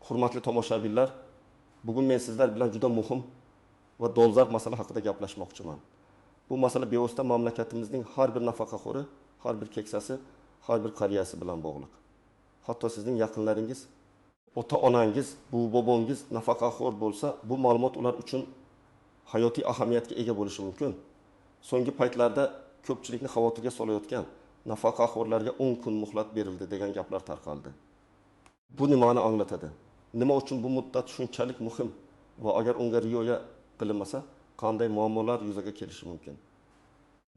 Hurmatli tomoshabinlar, bugun men sizlar bilan juda muhim va dolzarb masala haqida gaplashmoqchiman. Bu masala bevosita mamlakatimizning har bir nafaqaxo'ri, har bir keksasi, har bir qariyasi bilan bog'liq. Hatto sizning yaqinlaringiz, ota-onangiz, buvi-bobongiz nafaqaxo'r bo'lsa, bu ma'lumot ular uchun hayotiy ahamiyatga ega bo'lishi mumkin. So'nggi paytlarda ko'pchilikni xavotirga solayotgan nafaqaxo'rlarga 10 kun muhlat berildi degan gaplar tarqaldi. Bu nimani anglatadi? Nima uchun bu muddat shunchalik muhim va agar unga rioya qilinmasa, qanday muammolar yuzaga kelishi mumkin?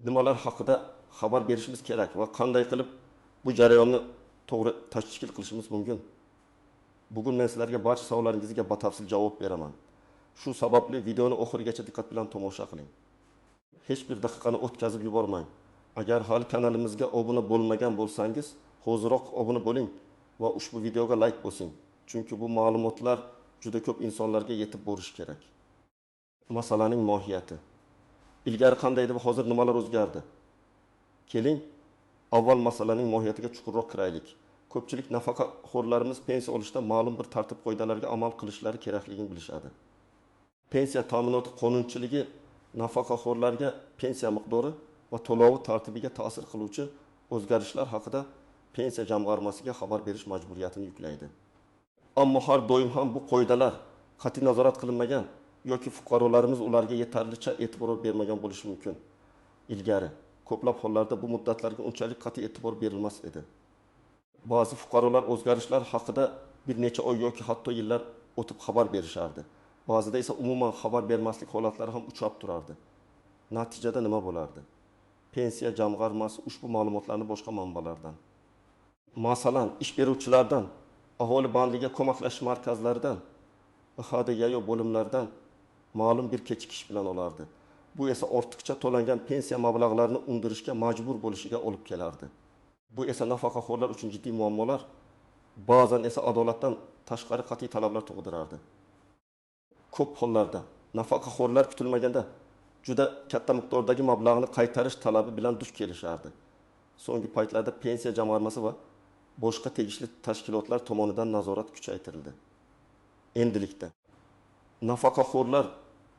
Nimalar haqida xabar berishimiz kerak va qanday qilib bu jarayonni to'g'ri tashkil qilishimiz mumkin? Bugun men sizlarga barcha savollaringizga batafsil javob beraman. Shu sababli videoni oxirigacha diqqat bilan tomosha qiling. Hech bir daqiqani o'tkazib yubormang. Agar hali kanalimizga obuna bo'lmagan bo'lsangiz, hoziroq obuna bo'ling va ushbu videoga like bosing. Chunki bu ma'lumotlar juda ko'p insonlarga yetib borishi kerak. Masalaning mohiyati. Ilgari qanday edi va hozir nimalar o'zgardi? Keling, avval masalaning mohiyatiga chuqurroq kiraylik. Ko'pchilik nafaqaxo'rlarimiz pensiya olishda ma'lum bir tartib qoidalarga amal qilishlari kerakligini bilishadi. Pensiya ta'minoti qonunchiligi nafaqaxo'rlarga pensiya miqdori va to'lovi tartibiga ta'sir qiluvchi o'zgarishlar haqida pensiya jamg'armasiga xabar berish majburiyatini yuklaydi. Ammo har doim ham bu qoidalar qat'iy nazorat qilinmagan yoki fuqarolarimiz ularga yetarlicha e'tibor bermagan bo'lishi mumkin. Ilgari ko'plab hollarda bu muddatlarga unchalik qat'iy e'tibor berilmas edi. Ba'zi fuqarolar o'zgarishlar haqida bir necha oy yoki hatto yillar o'tib xabar berishardi. Ba'zida esa umuman xabar bermaslik holatlari ham uchrab turardi. Natijada nima bo'lardi? Pensiya jamg'armasi ushbu ma'lumotlarni boshqa manbalardan, masalan, ish beruvchilardan, aholi bandligiga ko'maklashish markazlaridan, IHD bo'limlaridan ma'lum bir kechikish bilan olardi. Bu esa ortiqcha to'langan pensiya mablag'larini undirishga majbur bo'lishiga olib kelardi. Bu esa nafaqaxo'rlar uchun jiddiy muammolar, ba'zan esa adolatdan tashqari qat'iy talablar tug'dirardi. Ko'p hollarda nafaqaxo'rlar kutilmaganda juda katta miqdordagi mablag'ni qaytarish talabi bilan duch kelishardi. So'nggi paytlarda pensiya jamg'armasi va boshqa tegishli tashkilotlar tomonidan nazorat kuchaytirildi. Endilikda nafaqaxo'rlar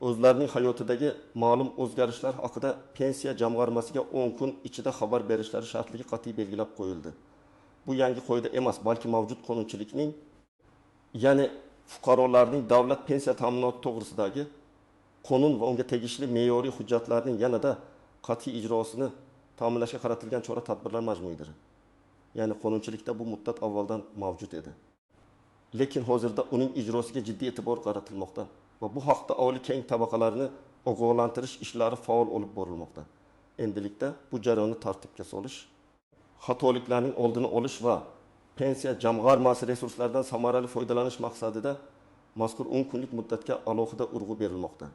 o'zlarining hayotidagi ma'lum o'zgarishlar haqida pensiya jamg'armasiga 10 kun ichida xabar berishlari shartligi qat'iy belgilab qo'yildi. Bu yangi qoida emas, balki mavjud qonunchilikning, ya'ni fuqarolarning davlat pensiya ta'minoti to'g'risidagi qonun va unga tegishli me'yoriy hujjatlarning yanada qat'iy ijrosini ta'minlashga qaratilgan chora-tadbirlar majmuidir. Ya'ni qonunchilikda bu muddat avvaldan mavjud edi. Lekin hozirda uning ijrosiga jiddiy e'tibor qaratilmoqda va bu haqda aholi keng tabaqalarini ogohlantirish ishlari faol olib borilmoqda. Endilikda bu jarayonni tartibga solish, xatoliklarning oldini olish va pensiya jamg'armasi resurslaridan samarali foydalanish maqsadida mazkur 10 kunlik muddatga alohida urg'u berilmoqda.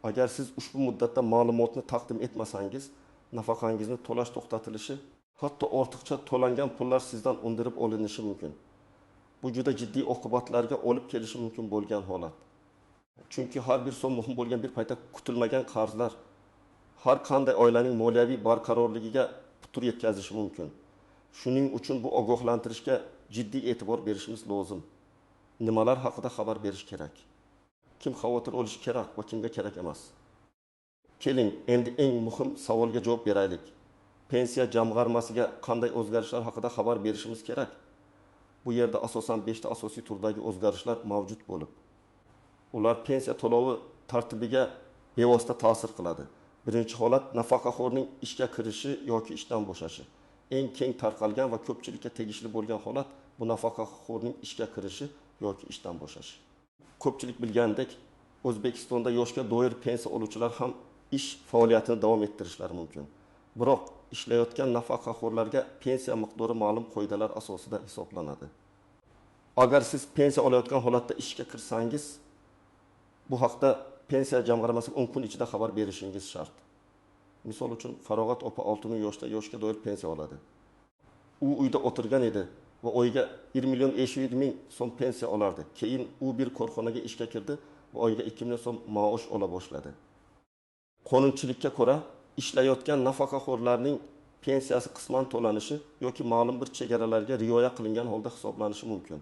Agar siz ushbu muddatda ma'lumotni taqdim etmasangiz, nafaqangizni to'lash to'xtatilishi, hatto ortiqcha to'langan pullar sizdan undirib olinishi mumkin. Bu juda jiddiy oqibatlarga olib kelishi mumkin bo'lgan holat. Chunki har bir so'm muhim bo'lgan bir paytda kutilmagan qarzlar har qanday oilaning moliyaviy barqarorligiga putur yetkazishi mumkin. Shuning uchun bu ogohlantirishga jiddiy e'tibor berishimiz lozim. Nimalar haqida xabar berish kerak? Kim xavotir olishi kerak va kimga kerak emas? Keling, endi eng muhim savolga javob beraylik. Pensiya jamg'armasiga qanday o'zgarishlar haqida xabar berishimiz kerak? Bu yerda asosan 5 ta asosiy turdagi o'zgarishlar mavjud bo'lib, ular pensiya to'lovi tartibiga bevosita ta'sir qiladi. Birinchi holat nafaqaxo'rning ishga kirishi yoki ishdan bo'shashi. Eng keng tarqalgan va ko'pchilikka tegishli bo'lgan holat bu nafaqaxo'rning ishga kirishi yoki ishdan bo'shashi. Ko'pchilik bilgandek, O'zbekistonda yoshga doir pensiya oluvchilar ham ish faoliyatini davom ettirishlari mumkin. Biroq ishlayotgan nafaqaxo'rlarga pensiya miqdori ma'lum qoidalar asosida hisoblanadi. Agar siz pensiya olayotgan holatda ishga kirsangiz, bu haqda pensiya jamg'armasiga 10 kun ichida xabar berishingiz shart. Misol uchun, Farog'at opa 60 yoshda yoshga doir pensiya oladi. U uyda o'tirgan edi va oyiga 1 500 000 so'm pensiya olardi. Keyin u bir korxonaga ishga kirdi va oyiga 2 million so'm maosh ola boshladi. Qonunchilikka ko'ra, ishlayotgan nafaqaxo'rlarning pensiyasi qisman to'lanishi yoki ma'lum bir chegaralarga rioya qilingan holda hisoblanishi mumkin.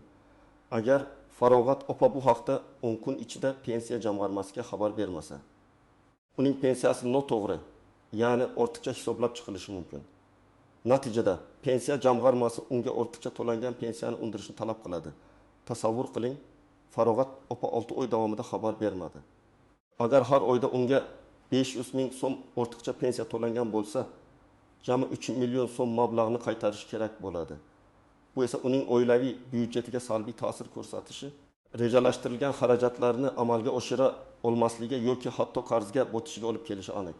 Agar Farog'at opa bu haqda 10 kun ichida pensiya jamg'armasiga xabar bermasa, uning pensiyasi noto'g'ri, ya'ni ortiqcha hisoblab chiqilishi mumkin. Natijada pensiya jamg'armasi unga ortiqcha to'langan pensiyani undirishni talab qiladi. Tasavvur qiling, Farog'at opa 6 oy davomida xabar bermadi. Agar har oyda unga 500 ming so'm ortiqcha pensiya to'langan bo'lsa, jami 3 million so'm mablag'ni qaytarish kerak bo'ladi. Bu esa uning oilaviy byudjetiga salbiy ta'sir ko'rsatishi, rejalashtirilgan xarajatlarni amalga oshira olmasligiga yoki hatto qarzga botishiga olib kelishi aniq.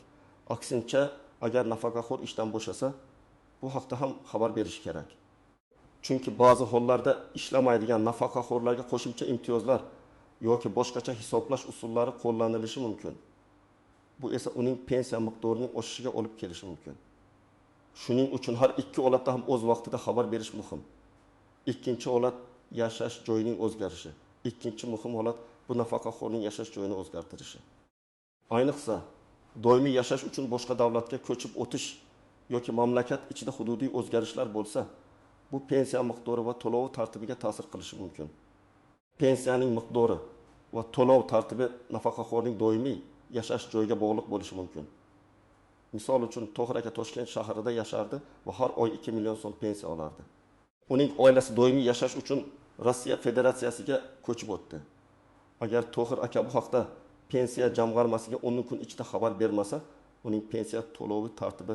Aksincha, agar nafaqaxo'r ishdan bo'shasa, bu haqda ham xabar berish kerak. Chunki ba'zi hollarda ishlamaydigan nafaqaxo'rlarga qo'shimcha imtiyozlar yoki boshqacha hisoblash usullari qo'llanilishi mumkin. Bu esa uning pensiya miqdorining oshishiga olib kelishi mumkin. Shuning uchun har ikki holatda ham o'z vaqtida xabar berish muhim. Ikkinchi holat yashash joyining o'zgarishi. Ikkinchi muhim holat bu nafaqaxo'rning yashash joyini o'zgartirishi. Ayniqsa, doimiy yashash uchun boshqa davlatga ko'chib o'tish yoki mamlakat ichida hududiy o'zgarishlar bo'lsa, bu pensiya miqdori va to'lov tartibiga ta'sir qilishi mumkin. Pensiyaning miqdori va to'lov tartibi nafaqaxo'rning doimiy yashash joyiga bog'liq bo'lishi mumkin. Misol uchun, Tohir aka Toshkent shahrida yashardi va har oy 2 million so'm pensiya olardi. Uning oilasi doimiy yashash uchun Rossiya Federatsiyasiga ko'chib o'tdi. Agar Tohir aka bu haqda pensiya jamg'armasiga 10 kun ichida xabar bermasa, uning pensiya to'lovi tartibi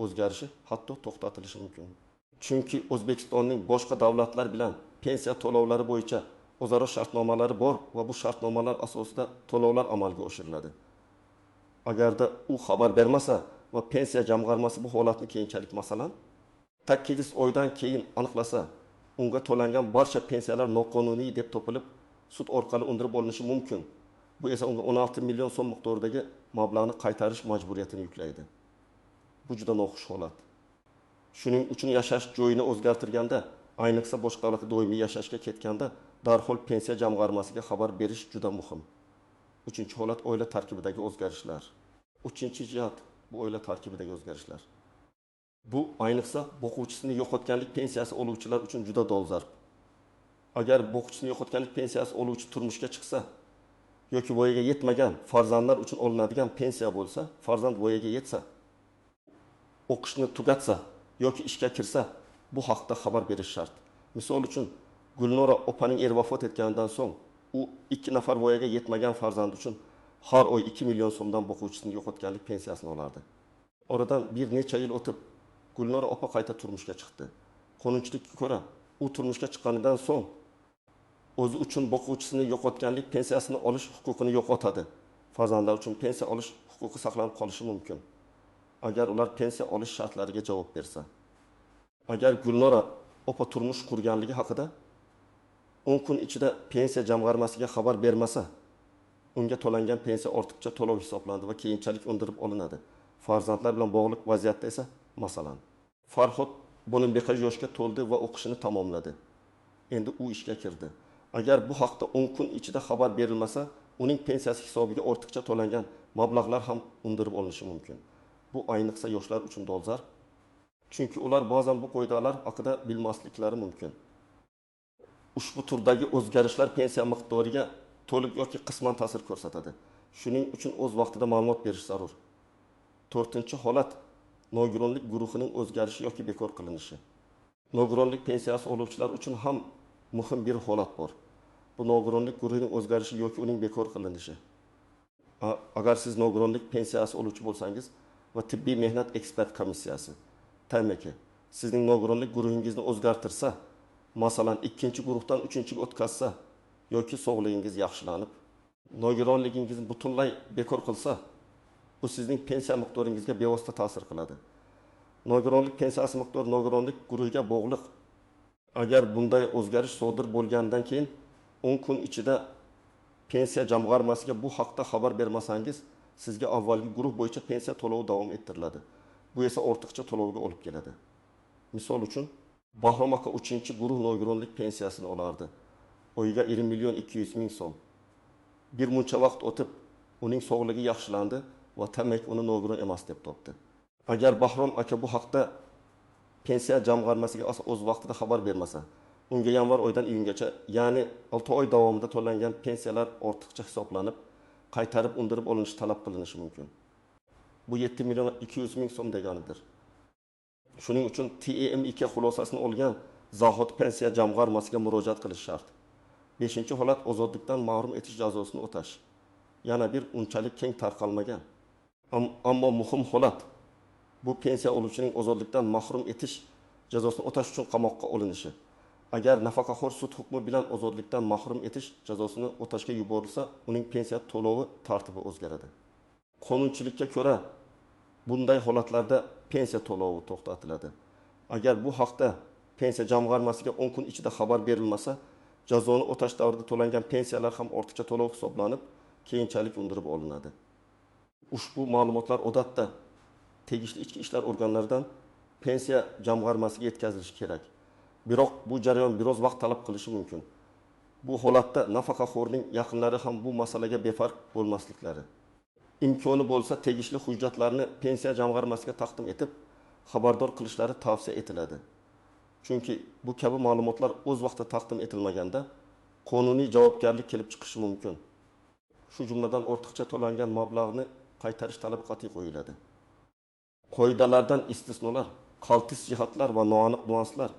o'zgarishi, hatto to'xtatilishi mumkin. Chunki O'zbekistonning boshqa davlatlar bilan pensiya to'lovlari bo'yicha o'zaro shartnomalari bor va bu shartnomalar asosida to'lovlar amalga oshiriladi. Agarda u xabar bermasa va pensiya jamg'armasi bu holatni keyinchalik, masalan, 8 oydan keyin aniqlasa, unga to'langan barcha pensiyalar noqonuniy deb topilib, sud orqali undirib olinishi mumkin. Bu esa unga 16 million so'm miqdoridagi mablag'ni qaytarish majburiyatini yuklaydi. Bu juda noxush holat. Shuning uchun yashash joyini o'zgartirganda, ayniqsa boshqa davlatda doimiy yashashga ketganda darhol pensiya jamg'armasiga xabar berish juda muhim. Uchinchi holat oila tarkibidagi o'zgarishlar. Uchinchi jihat bu oila tarkibidagi o'zgarishlar. Bu ayniqsa boquvchisini yo'qotganlik pensiyasi oluvchilar uchun juda dolzarb. Agar boquvchisini yo'qotganlik pensiyasi oluvchi turmushga chiqsa yoki voyaga yetmagan farzandlar uchun olinadigan pensiya bo'lsa, farzand voyaga yetsa, o'qishni tugatsa yoki ishga kirsa, bu haqda xabar berish shart. Misol uchun, Gulnora opaning eri vafot etganidan so'ng u 2 nafar voyaga yetmagan farzand uchun har oy 2 million so'mdan boquvchisini yo'qotganlik pensiyasini olardi. Oradan bir necha yil o'tib Gulnora opa qayta turmushga chiqdi. Qonunchilikka ko'ra, u turmushga chiqqanidan so'ng o'zi uchun boquvchisini yo'qotganlik pensiyasini olish huquqini yo'qotadi. Farzandlar uchun pensiya olish huquqi saqlanib qolishi mumkin, agar ular pensiya olish shartlariga javob bersa. Agar Gulnora opa turmush qurganligi haqida 10 kun ichida pensiya jamg'armasiga xabar bermasa, unga to'langan pensiya ortiqcha to'lov hisoblanadi va keyinchalik undirib olinadi. Farzandlar bilan bog'liq vaziyatda esa, masalan, Farhod 15 yoshga to'ldi va o'qishini tamomladi. Endi u ishga kirdi. Agar bu haqda 10 kun ichida xabar berilmasa, uning pensiyasi hisobiga ortiqcha to'langan mablag'lar ham undirib olinishi mumkin. Bu ayniqsa yoshlar uchun dolzarb, chunki ular ba'zan bu qoidalar haqida bilmasliklari mumkin. Ushbu turdagi o'zgarishlar pensiya miqdoriga to'liq yoki qisman ta'sir ko'rsatadi. Shuning uchun o'z vaqtida ma'lumot berish zarur. To'rtinchi holat nogironlik guruhining o'zgarishi yoki bekor qilinishi. Nogironlik pensiyasi oluvchilar uchun ham muhim bir holat bor. Bu nogironlik guruhining o'zgarishi yoki uning bekor qilinishi. Agar siz nogironlik pensiyasi oluvchi bo'lsangiz va tibbiy mehnat ekspert komissiyasi TMK sizning nogironlik guruhingizni o'zgartirsa, masalan, 2-guruhdan 3-ga o'tkazsa yoki sog'ligingiz yaxshilanib, nogironligingizni butunlay bekor qilsa, bu sizning pensiya miqdoringizga bevosita ta'sir qiladi. Nogironlik pensiyasi miqdori nogironlik guruhiga bog'liq. Agar bunday o'zgarish sodir bo'lgandan keyin 10 kun ichida pensiya jamg'armasiga bu haqda xabar bermasangiz, sizga avvalgi guruh bo'yicha pensiya to'lovi davom ettiriladi. Bu esa ortiqcha to'lovga olib keladi. Misol uchun, Bahrom aka 3-guruh nogironlik pensiyasini olardi. Oyiga 1 million 200 ming so'm. Bir muncha vaqt o'tib, uning sog'ligi yaxshilandi va TMK uni nogiron emas deb topdi. Agar Bahrom aka bu haqda pensiya jamg'armasiga o'z vaqtida xabar bermasa, Unga yanvar oyidan iyungacha, ya'ni 6 oy davomida to'langan pensiyalar ortiqcha hisoblanib, qaytarib undirib olinishi talab qilinishi mumkin. Bu 7 million 200 ming so'm deganidir. Shuning uchun TEMIK xulosasini olgan zahoti pensiya jamg'armasiga murojaat qilish shart. 5-holat ozodlikdan mahrum etish jazosini o'tash. Yana bir unchalik keng tarqalmagan, ammo muhim holat. Bu pensiya oluvchining ozodlikdan mahrum etish jazosini o'tash uchun qamoqqa olinishi. Agar nafaqaxo'r sud hukmi bilan ozodlikdan mahrum etish jazosini o'tashga yuborilsa, uning pensiya to'lovi tartibi o'zgaradi. Qonunchilikka ko'ra bunday holatlarda pensiya to'lovi to'xtatiladi. Agar bu haqda pensiya jamg'armasiga 10 kun ichida xabar berilmasa, jazoni o'tash davrida to'langan pensiyalar ham ortiqcha to'lov hisoblanib, keyinchalik undirib olinadi. Ushbu ma'lumotlar odatda tegishli ichki ishlar organlaridan pensiya jamg'armasiga yetkazilishi kerak. Biroq bu jarayon biroz vaqt talab qilishi mumkin. Bu holatda nafaqaxo'rning yaqinlari ham bu masalaga befarq bo'lmasliklari, imkoni bo'lsa tegishli hujjatlarni pensiya jamg'armasiga taqdim etib, xabardor qilishlari tavsiya etiladi. Chunki bu kabi ma'lumotlar o'z vaqtida taqdim etilmaganda qonuniy javobgarlik kelib chiqishi mumkin. Shu jumladan ortiqcha to'langan mablag'ni qaytarish talabi qat'iy qo'yiladi. Qoidalardan istisnolar, qaltis jihatlar va noaniq nuanslar.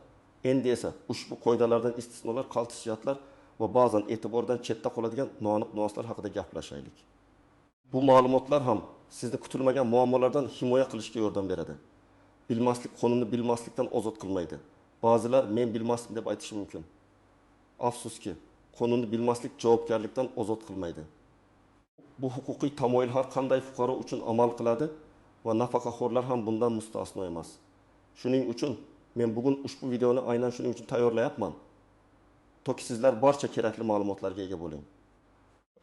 Endi esa ushbu qoidalardan istisnolar, qaltis jihatlar va ba'zan e'tibordan chetda qoladigan noaniq nuanslar haqida gaplashaylik. Bu ma'lumotlar ham sizni kutilmagan muammolardan himoya qilishga yordam beradi. Bilmaslik qonunni bilmaslikdan ozod qilmaydi. Ba'zilar men bilmasdim deb aytishi mumkin. Afsuski, qonunni bilmaslik javobgarlikdan ozod qilmaydi. Bu huquqiy tamoyil har qanday fuqaro uchun amal qiladi va nafaqaxo'rlar ham bundan mustasno emas. Shuning uchun men bugun ushbu videoni aynan shuning uchun tayyorlayapman. Toki sizlar barcha kerakli ma'lumotlarga ega bo'ling.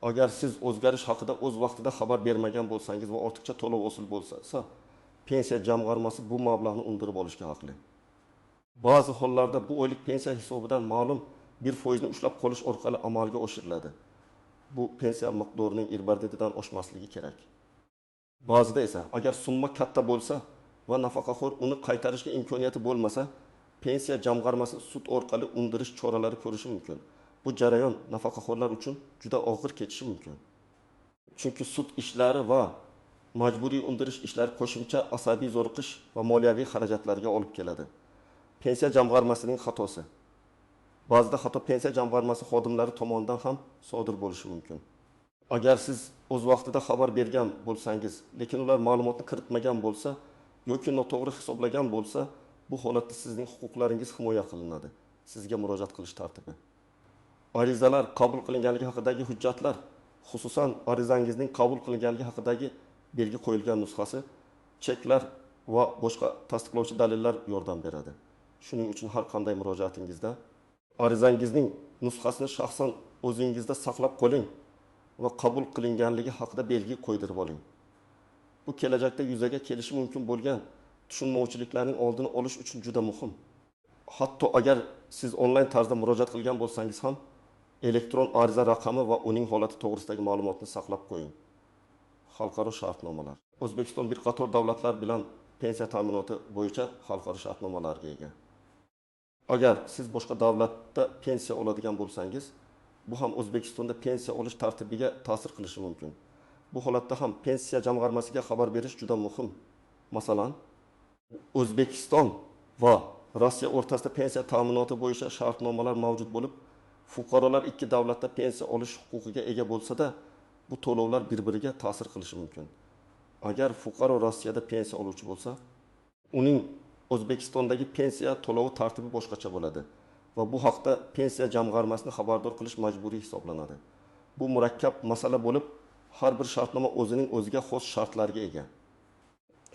Agar siz o'zgarish haqida o'z vaqtida xabar bermagan bo'lsangiz va ortiqcha to'lov hosil bo'lsa, pensiya jamg'armasi bu mablag'ni undirib olishga haqli. Ba'zi hollarda bu oylik pensiya hisobidan ma'lum bir foizni ushlab qolish orqali amalga oshiriladi. Bu pensiya miqdorining 1/4 oshmasligi kerak. Ba'zida esa agar summa katta bo'lsa va nafaqaxo'r uni qaytarishga imkoniyati bo'lmasa, pensiya jamg'armasi sud orqali undirish choralari ko'rishi mumkin. Bu jarayon nafaqaxo'rlar uchun juda og'ir kechishi mumkin. Chunki sud ishlari va majburiy undirish ishlari qo'shimcha asabiy zo'riqish va moliyaviy xarajatlarga olib keladi. Pensiya jamg'armasining xatosi. Ba'zida xato pensiya jamg'armasi xodimlari tomonidan ham sodir bo'lishi mumkin. Agar siz o'z vaqtida xabar bergan bo'lsangiz, lekin ular ma'lumotni kiritmagan bo'lsa yoki noto'g'ri hisoblagan bo'lsa, bu holatda sizning huquqlaringiz himoya qilinadi. Sizga murojaat qilish tartibi. Arizalar qabul qilinganligi haqidagi hujjatlar, xususan arizangizning qabul qilinganligi haqidagi belgi qo'yilgan nusxasi, cheklar va boshqa tasdiqlovchi dalillar yordam beradi. Shuning uchun har qanday murojaatingizda arizangizning nusxasini shaxsan o'zingizda saqlab qoling va qabul qilinganligi haqida belgi qo'ydirib oling. Bu kelajakda yuzaga kelishi mumkin bo'lgan tushunmovchiliklarning oldini olish uchun juda muhim. Hatto agar siz onlayn tarzda murojaat qilgan bo'lsangiz ham elektron ariza raqami va uning holati to'g'risidagi ma'lumotni saqlab qo'ying. Xalqaro shartnomalar. O'zbekiston bir qator davlatlar bilan pensiya ta'minoti bo'yicha xalqaro shartnomalarga ega. Agar siz boshqa davlatda pensiya oladigan bo'lsangiz, bu ham O'zbekistonda pensiya olish tartibiga ta'sir qilishi mumkin. Bu holatda ham pensiya jamg'armasiga xabar berish juda muhim. Masalan, O'zbekiston va Rossiya o'rtasida pensiya ta'minoti bo'yicha shartnomalar mavjud bo'lib, fuqarolar ikki davlatda pensiya olish huquqiga ega bo'lsa-da, bu to'lovlar bir-biriga ta'sir qilishi mumkin. Agar fuqaro Rossiyada pensiya oluvchi bo'lsa, uning O'zbekistondagi pensiya to'lovi tartibi boshqacha bo'ladi va bu haqda pensiya jamg'armasini xabardor qilish majburiy hisoblanadi. Bu murakkab masala bo'lib, har bir shartnoma o'zining o'ziga xos shartlarga ega.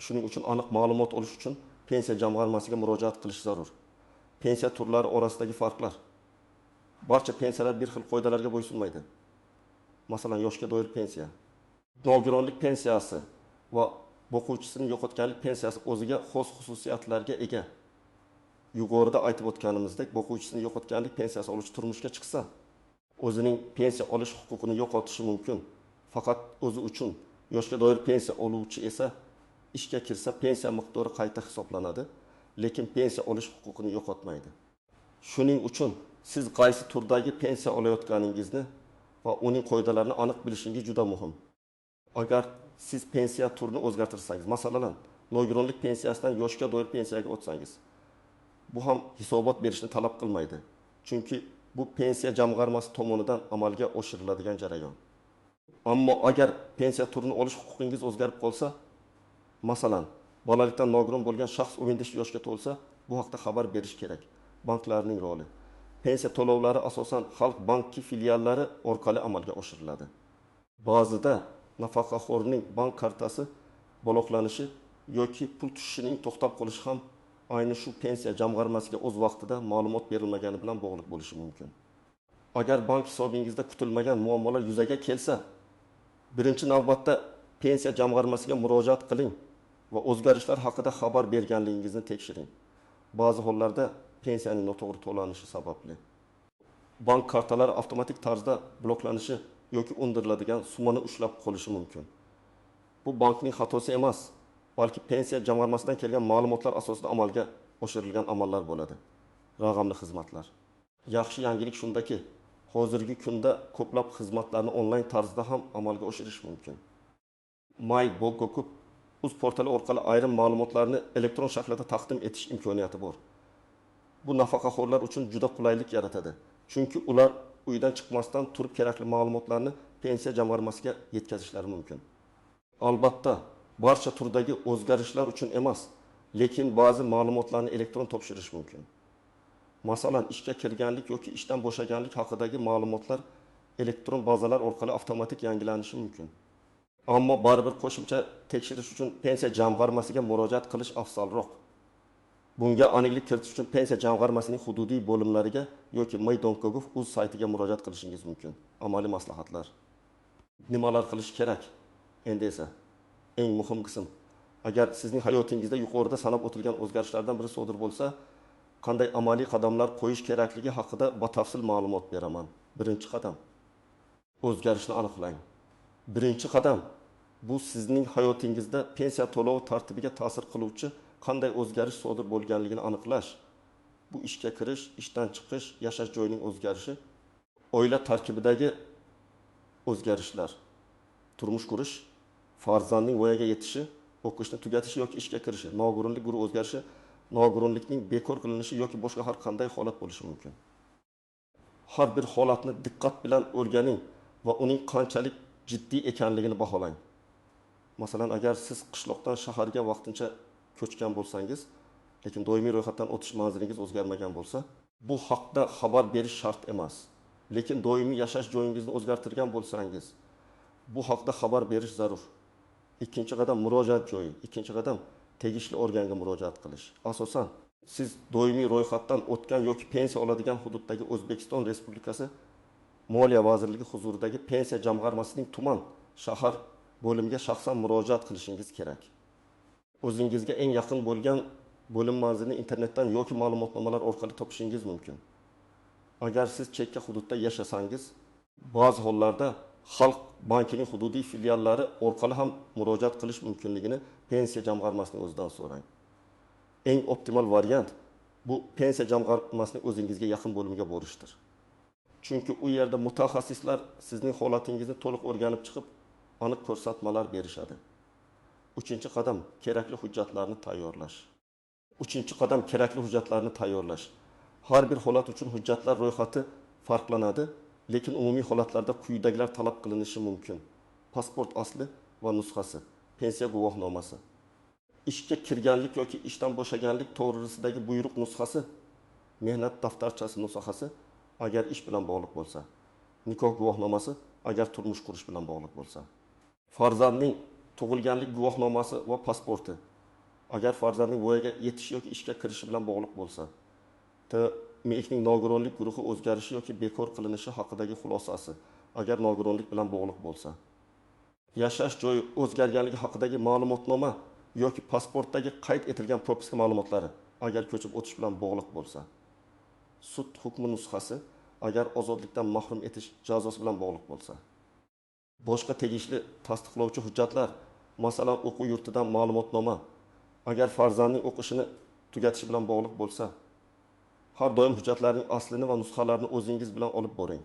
Shuning uchun aniq ma'lumot olish uchun pensiya jamg'armasiga murojaat qilish zarur. Pensiya turlari orasidagi farqlar. Barcha pensiyalar bir xil qoidalarga bo'ysunmaydi. Masalan, yoshga doir pensiya, nogironlik pensiyasi va boquvchisini yo'qotganlik pensiyasi o'ziga xos xususiyatlarga ega. Yuqorida aytib o'tganimizdek, boquvchisini yo'qotganlik pensiyasi oluvchi turmushga chiqsa, o'zining pensiya olish huquqini yo'qotishi mumkin. Faqat o'zi uchun. Yoshga doir pensiya oluvchi esa ishga kirsa pensiya miqdori qayta hisoblanadi, lekin pensiya olish huquqini yo'qotmaydi. Shuning uchun siz qaysi turdagi pensiya olayotganingizni va uning qoidalarini aniq bilishingiz juda muhim. Agar siz pensiya turini o'zgartirsangiz, masalan, nogironlik pensiyasidan yoshga doir pensiyaga o'tsangiz, bu ham hisobot berishni talab qilmaydi. Chunki bu pensiya jamg'armasi tomonidan amalga oshiriladigan jarayon. Ammo agar pensiya turini olish huquqingiz o'zgarib qolsa, masalan, bolalikdan nogiron bo'lgan shaxs 15 yoshga to'lsa, bu haqda xabar berish kerak. Banklarning roli. Pensiya to'lovlari asosan Xalq banki filiallari orqali amalga oshiriladi. Ba'zida nafaqaxo'rning bank kartasi bloklanishi yoki pul tushishining to'xtab qolishi ham ayni shu pensiya jamg'armasiga o'z vaqtida ma'lumot berilmagani bilan bog'liq bo'lishi mumkin. Agar bank hisobingizda kutilmagan muammolar yuzaga kelsa, birinchi navbatda pensiya jamg'armasiga murojaat qiling va o'zgarishlar haqida xabar berganligingizni tekshiring. Ba'zi hollarda pensiyaning noto'g'ri to'lanishi sababli bank kartalari avtomatik tarzda bloklanishi yoki undiriladigan summani ushlab qolishi mumkin. Bu bankning xatosi emas, balki pensiya jamg'armasidan kelgan ma'lumotlar asosida amalga oshirilgan amallar bo'ladi. Raqamli xizmatlar. Yaxshi yangilik shundaki, hozirgi kunda ko'plab xizmatlarni onlayn tarzda ham amalga oshirish mumkin. My.gov.uz portali orqali ayrim ma'lumotlarni elektron shaklda taqdim etish imkoniyati bor. Bu nafaqaxo'rlar uchun juda qulaylik yaratadi. Chunki ular uydan chiqmasdan turib kerakli ma'lumotlarni pensiya jamg'armasiga yetkazishlari mumkin. Albatta, barcha turdagi o'zgarishlar uchun emas, lekin ba'zi ma'lumotlarni elektron topshirish mumkin. Masalan, ishga kirganlik yoki ishdan bo'shaganlik haqidagi ma'lumotlar elektron bazalar orqali avtomatik yangilanishi mumkin. Ammo baribir qo'shimcha tekshirish uchun pensiya jamg'armasiga murojaat qilish afzalroq. Bunga aniqlik kiritish uchun pensiya jamg'armasining hududiy bo'limlariga yoki my.gov.uz saytiga murojaat qilishingiz mumkin. Amaliy maslahatlar. Nimalar qilish kerak? Endi esa eng muhim qism. Agar sizning hayotingizda yuqorida sanab o'tilgan o'zgarishlardan biri sodir bo'lsa, qanday amaliy qadamlar qo'yish kerakligi haqida batafsil ma'lumot beraman. Birinchi qadam. O'zgarishni aniqlang. Birinchi qadam bu sizning hayotingizda pensiya to'lovi tartibiga ta'sir qiluvchi qanday o'zgarish sodir bo'lganligini aniqlash. Bu ishga kirish, ishdan chiqish, yashash joyining o'zgarishi, oila tarkibidagi o'zgarishlar, turmush qurish, farzandning voyaga yetishi, o'qishni tugatishi yoki ishga kirishi, nogironlik guruhi o'zgarishi, nogironlikning bekor qilinishi yoki boshqa har qanday holat bo'lishi mumkin. Har bir holatni diqqat bilan o'rganing va uning qanchalik jiddiy ekanligini baholang. Masalan, agar siz qishloqdan shaharga vaqtincha ko'chgan bo'lsangiz, lekin doimiy ro'yxatdan o'tish manzilingiz o'zgarmagan bo'lsa, bu haqda xabar berish shart emas. Lekin doimiy yashash joyingizni o'zgartirgan bo'lsangiz, bu haqda xabar berish zarur. Ikkinchi qadam murojaat joyi. Ikkinchi qadam tegishli organga murojaat qilish. Asosan siz doimiy ro'yxatdan o'tgan yoki pensiya oladigan hududdagi O'zbekiston Respublikasi Moliya vazirligi huzuridagi pensiya jamg'armasining tuman, shahar bo'limiga shaxsan murojaat qilishingiz kerak. O'zingizga eng yaqin bo'lgan bo'lim manzilini internetdan yoki ma'lumotnomalar orqali topishingiz mumkin. Agar siz chekka hududda yashasangiz, ba'zi hollarda Xalq bankining hududiy filiallari orqali ham murojaat qilish mumkinligini pensiya jamg'armasining o'zidan so'rang. Eng optimal variant bu pensiya jamg'armasining o'zingizga yaqin bo'limiga borishdir. Chunki u yerda mutaxassislar sizning holatingizni to'liq o'rganib chiqib, aniq ko'rsatmalar berishadi. Uchinchi qadam kerakli hujjatlarni tayyorlash. Uchinchi qadam kerakli hujjatlarni tayyorlash. Har bir holat uchun hujjatlar ro'yxati farqlanadi, lekin umumiy holatlarda quyidagilar talab qilinishi mumkin. Pasport asli va nusxasi, pensiya guvohnomasi, ishga kirganlik yoki ishdan bo'shaganlik to'g'risidagi buyruq nusxasi, mehnat daftarchasi nusxasi agar ish bilan bog'liq bo'lsa, nikoh guvohnomasi agar turmush qurish bilan bog'liq bo'lsa, farzandning tug'ilganlik guvohnomasi va pasporti agar farzandning voyaga yetishi yoki ishga kirishi bilan bog'liq bo'lsa, TMIKning nogironlik guruhi o'zgarishi yoki bekor qilinishi haqidagi xulosasi agar nogironlik bilan bog'liq bo'lsa, yashash joyi o'zgarganligi haqidagi ma'lumotnoma yoki pasportdagi qayd etilgan propiska ma'lumotlari agar ko'chib o'tish bilan bog'liq bo'lsa, sud hukmi nusxasi agar ozodlikdan mahrum etish jazosi bilan bog'liq bo'lsa, boshqa tegishli tasdiqlovchi hujjatlar, masalan, o'quv yurtidan ma'lumotnoma agar farzandning o'qishini tugatishi bilan bog'liq bo'lsa, Har doim hujjatlarning aslini va nusxalarini o'zingiz bilan olib boring.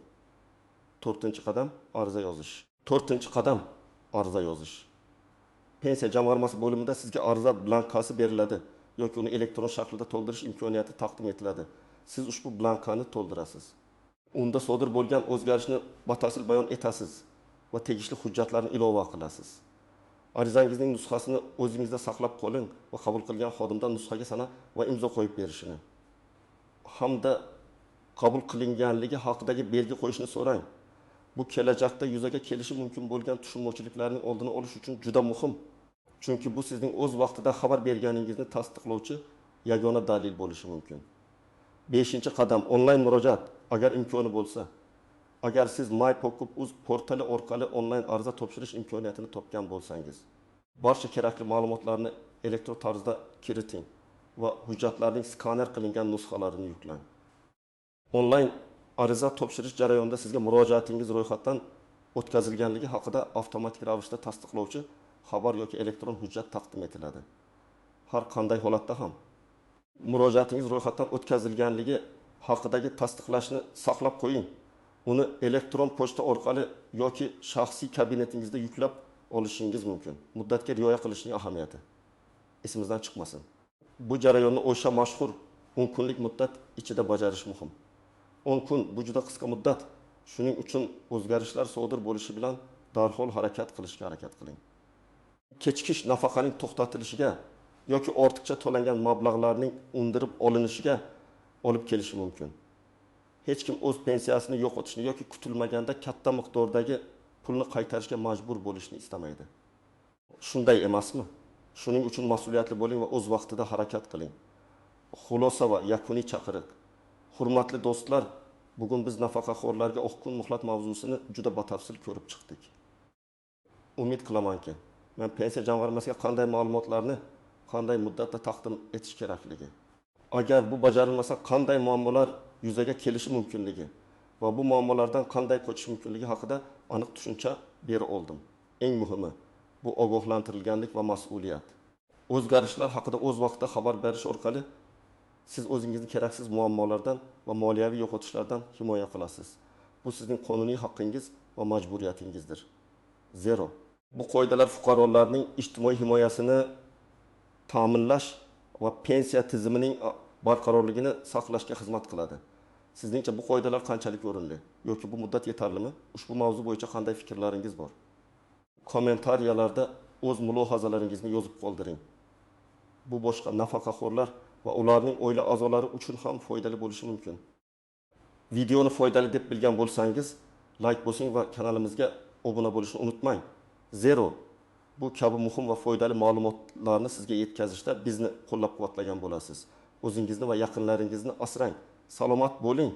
To'rtinchi qadam: ariza yozish. To'rtinchi qadam: ariza yozish. Pensiya jamg'armasi bo'limida sizga ariza blankasi beriladi yoki uni elektron shaklda to'ldirish imkoniyati taqdim etiladi. Siz ushbu blankani to'ldirasiz. Unda sodir bo'lgan o'zgarishni batafsil bayon etasiz va tegishli hujjatlarni ilova qilasiz. Arizangizning nusxasini o'zingizda saqlab qoling va qabul qilgan xodimdan nusxaga sana va imzo qo'yib berishini hamda qabul qilinganligi haqidagi belgi qo'yishni so'rang. Bu kelajakda yuzaga kelishi mumkin bo'lgan tushunmovchiliklarning oldini olish uchun juda muhim. Chunki bu sizning o'z vaqtida xabar berganingizni tasdiqlovchi yagona dalil bo'lishi mumkin. 5-qadam: onlayn murojaat, agar imkoni bo'lsa. Agar siz myPokup.uz portali orqali onlayn ariza topshirish imkoniyatini topgan bo'lsangiz, barcha kerakli ma'lumotlarni elektron tarzda kiriting va hujjatlarning skaner qilingan nusxalarini yuklang. Onlayn ariza topshirish jarayonida sizga murojaatingiz ro'yxatdan o'tkazilganligi haqida avtomatik ravishda tasdiqlovchi xabar yoki elektron hujjat taqdim etiladi. Har qanday holatda ham murojaatingiz ro'yxatdan o'tkazilganligi haqidagi tasdiqlashni saqlab qo'ying. Uni elektron pochta orqali yoki shaxsiy kabinetingizda yuklab olishingiz mumkin. Muddatga rioya qilishning ahamiyati esimizdan chiqmasin. Bu jarayonni o'sha mashhur 10 kunlik muddat ichida bajarish muhim. 10 kun bu juda qisqa muddat. Shuning uchun o'zgarishlar sodir bo'lishi bilan darhol harakat qilishga harakat qiling. Kechikish nafaqaning to'xtatilishiga yoki ortiqcha to'langan mablag'larning undirib olinishiga olib kelishi mumkin. Hech kim o'z pensiyasini yo'qotishni yoki kutilmaganda katta miqdordagi pulni qaytarishga majbur bo'lishni istamaydi. Shunday emasmi? Shuning uchun mas'uliyatli bo'ling va o'z vaqtida harakat qiling. Xulosa va yakuniy chaqiriq. Hurmatli do'stlar, bugun biz nafaqaxo'rlarga 10 kun muhlat mavzusini juda batafsil ko'rib chiqdik. Umid qilamanki, men pensiya jamg'armasiga qanday ma'lumotlarni qanday muddatda taqdim etish kerakligi, agar bu bajarilmasa qanday muammolar yuzaga kelishi mumkinligi va bu muammolardan qanday qochish mumkinligi haqida aniq tushuncha bera oldim. Eng muhimi bu ogohlantirilganlik va mas'uliyat. O'zgarishlar haqida o'z vaqtida xabar berish orqali siz o'zingizni keraksiz muammolardan va moliyaviy yo'qotishlardan himoya qilasiz. Bu sizning qonuniy haqqingiz va majburiyatingizdir. Zero bu qoidalar fuqarolarning ijtimoiy himoyasini ta'minlash va pensiya tizimining barqarorligini saqlashga xizmat qiladi. Sizningcha bu qoidalar qanchalik o'rinli yoki bu muddat yetarlimi? Ushbu mavzu bo'yicha qanday fikrlaringiz bor? Kommentariyalarda o'z mulohazalaringizni yozib qoldiring. Bu boshqa nafaqaxo'rlar va ularning oila a'zolari uchun ham foydali bo'lishi mumkin. Videoni foydali deb bilgan bo'lsangiz, like bosing va kanalimizga obuna bo'lishni unutmang. Zero bu kabi muhim va foydali ma'lumotlarni sizga yetkazishda bizni qo'llab-quvvatlagan bo'lasiz. O'zingizni va yaqinlaringizni asrang. Salomat bo'ling.